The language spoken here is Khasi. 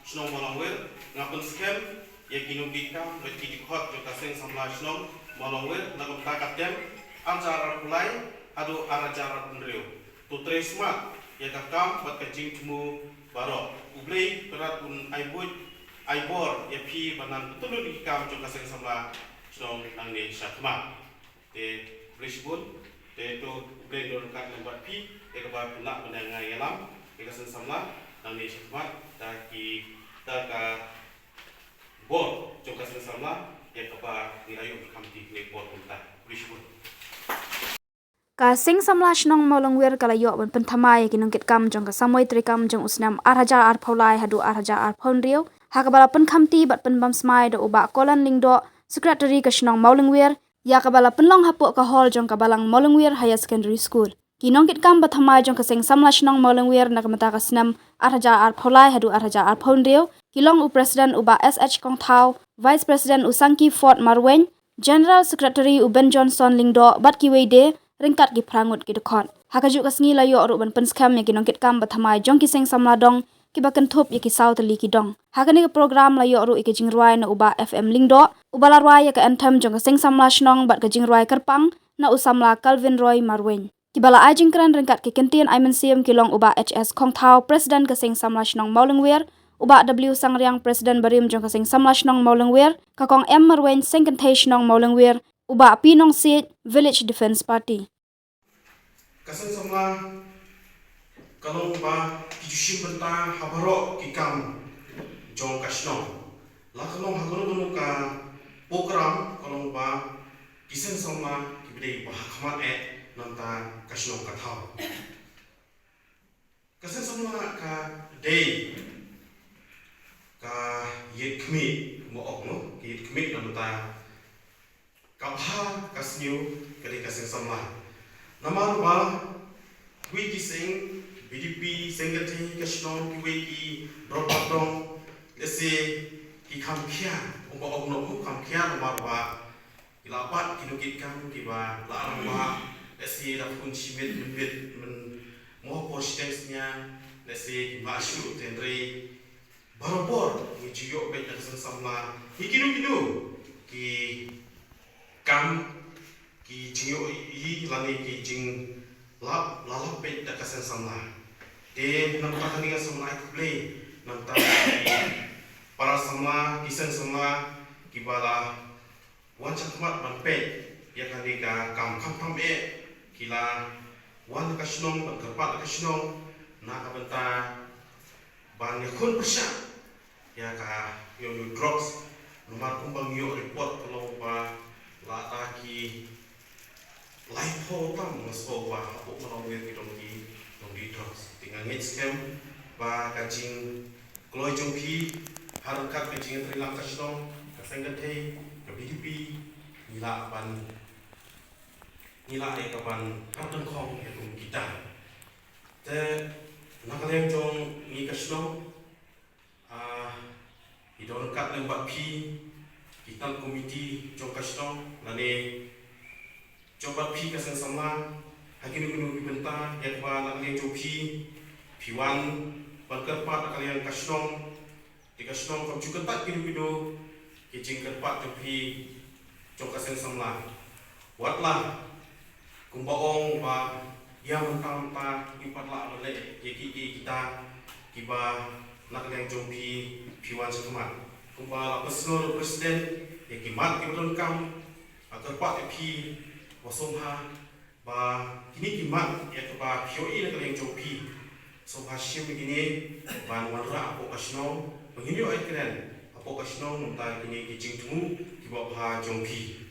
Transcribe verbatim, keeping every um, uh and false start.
Shnong Mawlangwir, nga pynskhem ïa ki nongkitkam bad ki dkhot jong ka Seng Samla Shnong Mawlangwir na ka bynta ka term ar hajar arphew lai haduh ar hajar arphew hynriew. To trei smat ïa ka kam bad ka jingthmu baroh. U Blei Kynrad un ai buit ai bor ïa phi ban nang pyntylun ïa ki kam jong ka Seng Samla Shnong nangne shakhmat. Te, khublei shibun, te to U Blei un don ryngkat lem bad phi, te kaba phi lah ban ïa nga ïalam, te ka Seng Samla nangne shakhmat, da ki, da ka bor jong ka Seng Samla, ïa kaba ngi la ïoh ban kham ti ne bor kumta. Khublei shibun. Ka Seng Samla Shnong Mawlangwir ka la ïoh ban pynthymmai ïa ki nongkitkam jong ka samoi treikam jong u snem ar hajar arphew lai haduh ar hajar arphew hynriew, ha kaba la pynkham ti bad pynbam smai da u Bah Kolan Lyngdoh, Secretary ka Shnong Mawlangwir, ïa kaba la pynlong hapoh ka hall jong ka Balang Mawlangwir Higher Secondary School. Ki nongkitkam ba thymmai jong ka Seng Samla Shnong Mawlangwir na ka bynta ka snem ar hajar arphew lai haduh ar hajar arphew hynriew, ki long u President u Bah S H Kongthaw, Vice President u Sangki Fort Marwein, General Secretary u Ben Johnson Lyngdoh bad kiwei de, ryngkat ki phra ngut ki dkhot. Ha kajuh ka sngi la ïoh ruh ban pynskhem ïa ki nongkitkam ba thymmai jong ki Seng Samla Dong, kiba kynthup ïa ki saw tylli ki dong. Ha kane ka program la ïoh ruh ïa ka jingrwai na u Bah F M Lyngdoh, uba la rwai ïa ka anthem jong ka Seng Samla Shnong bad ka jingrwai kyrpang na u samla Calvin Roy Marwein. Kiba la ai jingkren ryngkat ki kyntien ai mynsiem ki long u Bah H S Kongthaw, President ka Seng Samla Shnong Mawlangwir, u Bah W Sangriang, President barim jong ka Seng Samla Shnong Mawlangwir, ka Kong M Marwein, Seng Kynthei Shnong Mawlangwir, u Bah P Nongsiej, Village Defence Party. Ka Seng Samla ka long ba ki ju shim bynta ha baroh ki kam jong ka shnong. La ka long ha kano kano ka program ka long ba ki Seng Samla kiba dei ba ha khmat eh na bynta ka shnong ka thaw. Ka Seng Samla ka dei ka ïit khmih, mo ok no, ka ïit khmih na bynta ka bha ka sniew ka dei ka Seng Samla. Namar ba kiwei ki seng, B D P, Seng Kynthei ka shnong, kiwei ki drop dong, lehse ki kham khia, ong ba ong no kham khia namar ba ki la bat ki nongkitkam kiba la rangbah, lehse da khun shi miet, min miet, min mo por shiteng snia, lehse ki ba shu tynrai. Barabor ngi ju ïoh beit da ka Seng Samla ïa kino kino ki kam, ki jingïohi lane ki jinglap la lap beit da ka Seng Samla. Te na bynta kane nga sngewbha ai khublei na bynta ki para samla, ki Seng Samla kiba la wan shakhmat ban peit ïa kane ka kam, khamtam eh ki la wan na ka shnong ban kyrpad na ka shnong na ka bynta ban ïakhun pyrshah ïa ka, ïa u drugs. Namar kumba ngi ïoh report ka long ba la da ki laiphew tam nga sngew ba hapoh Mawlangwir ki dong ki, dong ki drugs. Te nga ngeit skhem ba ka jingkloi jong phi ha ryngkat ka jingïatreilang ka shnong, ka Seng Kynthei, ka B D P, ngi lah ban, ngi lah ïa ka ban pyndonkam ïa kum kita. Te na ka liang jong ngi ka shnong, ah, ngi don ryngkat lem bad phi ki tang komiti jong ka shnong lane jong bad phi ka Seng Samla ha kino kino ki bynta, ïa kaba na ka liang jong phi phi wan ban kyrpad na ka liang ka shnong. Te ka shnong kam ju kyntait kino kino ki jingkyrpad jong phi jong ka Seng Samla. Wat la kumba ong ba ïa mynta mynta ngim pat lah ban leh ïa ki, ïa kita kiba na ka liang jong phi, phi wan shakhmat. Kumba la pynsngew u President, ïa ki mat kiba donkam, nga kyrpad ïa phi ba sngewbha ba kine ki mat ïa kaba phi ïohi na ka liang jong phi, sngewbha shim ïa kine ban wanrah hapoh ka shnong, ba ngin ïoh ai kren hapoh ka shnong na bynta kine ki jingthmu kiba bha jong phi.